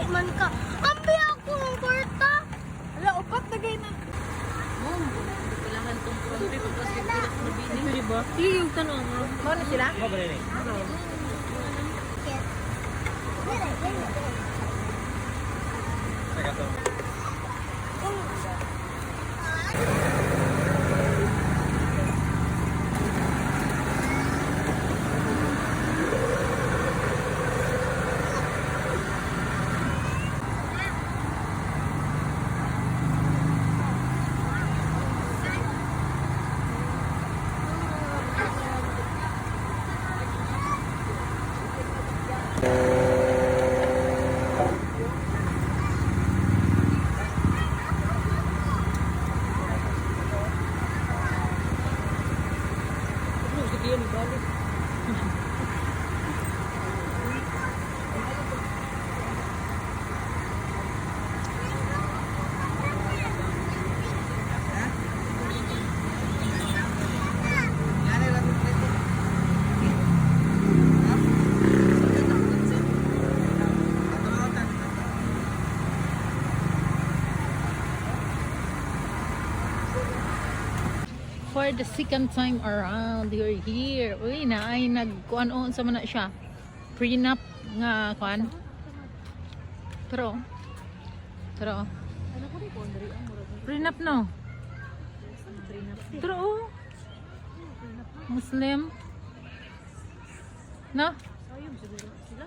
Man ka. Ambi ako ng kwarta. Ala, upat na gay na. Mom, kailangan tong prompt pagkas pagkas na bini. Pwede ba? Sige, yung tanong. Mao na sila? For the second time around, you're here. Uy, na ay nagkuan on sa man na siya. Prenup nga kuan. Pero pero Ano ko rin ko Andre ang murag. Prenup, no. Prenup. Pero oh, Muslim. No? Ayun siguro sila.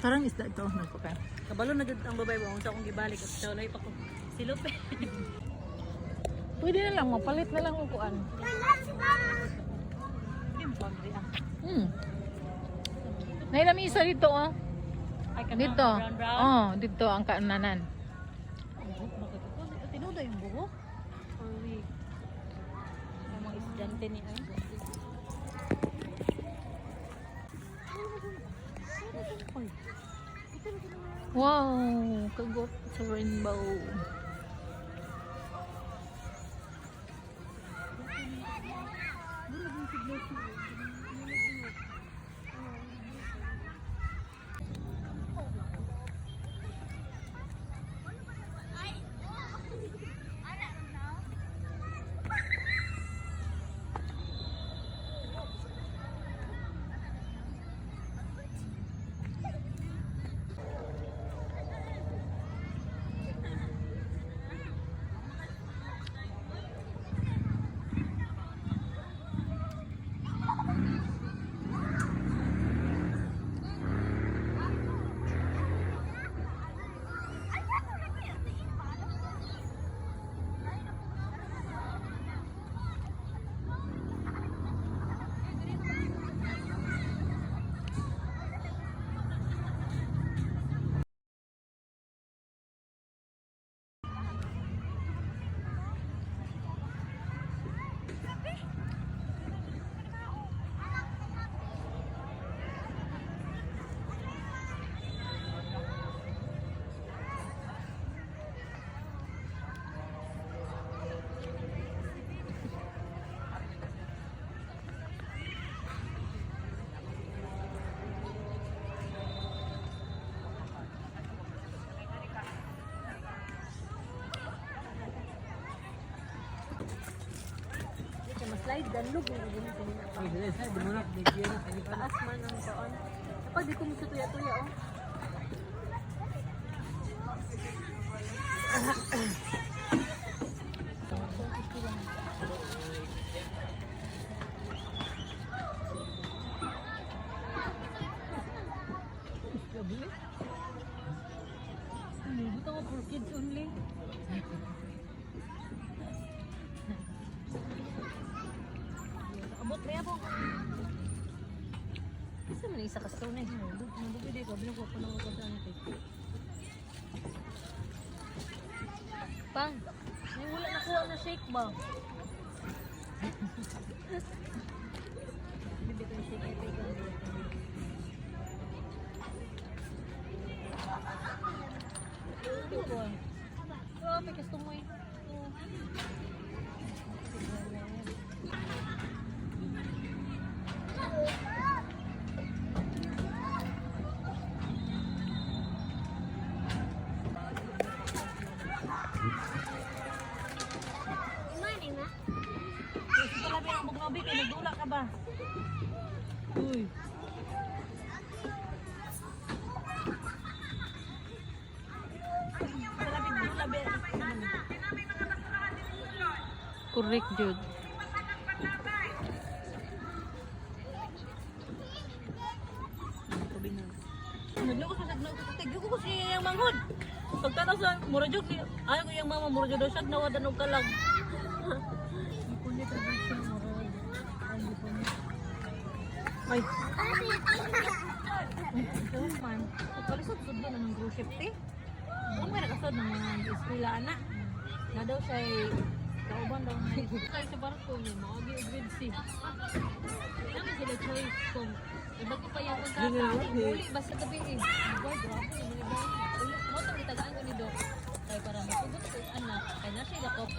Parang isda ito. Nagko pa. Kabalo na jud ang babae ba unsa akong gibalik at sa pa ko. Silupe. Pwede na lang, mapalit na lang ang kuan. Hindi mo Andre ah. Nailamisa dito oh. Ay kana Dito. brown brown. Oh, dito ang kaananan. Ang buhok bakit ito? Tinuda yung buhok. Or wig. Ang mga estudyante ni ay. Wow, kagot sa rainbow. Slide danlog yung ganun kanina pa. Taas man ang taon. Kapag di ko mo tuya-tuya oh. Ito nga for kids only. Abot na po. Isa man isa ka stone eh. Nandug di ko bilang ko pa nang ko sa ano. Pang, may wala nakuha na shake ba? Bibigyan ko yung shake ay pay. Oh, may customer eh. Oh. ba? Uy. Correct, Jude. Nagloko sa nagloko sa tigyo ko siya yung manghod. Pagtanaw sa mura jud ni ayo ko yung mama mura jud daw siya nawadan og kalag. Ay. Man, pagkalisod sudlo na ng cruise ship te. Ang may nakasod ng mga eskwela ana. Na daw siya kauban daw na kayo sa barko ni maagi og grade C. Naman sila choice kung iba ko pa yung kontrata. Uli basta gabi eh. Boy, grabe naman iba. Uli, mo tong gitagaan ko ni Doc. Kay para masugot ko yung anak. Kay na siya lakop.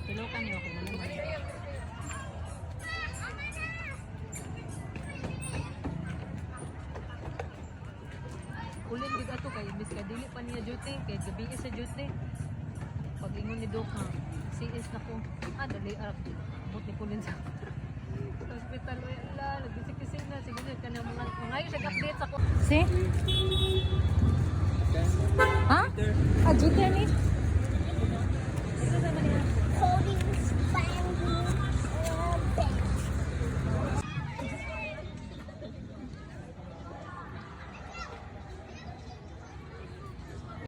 Tulokan niyo ako na naman. Ulin gid ato kay imbis ka dili pa niya duty kay gabi sa duty. Pag ingon ni Doc ha, CS na ko. Ah, dali arap. Abot ni Kulin sa hospital. Uy, ala, nagisik-isik na. Sige na, kanang mga mga siya update sa ko. See? Ha? Ah, Jude ni?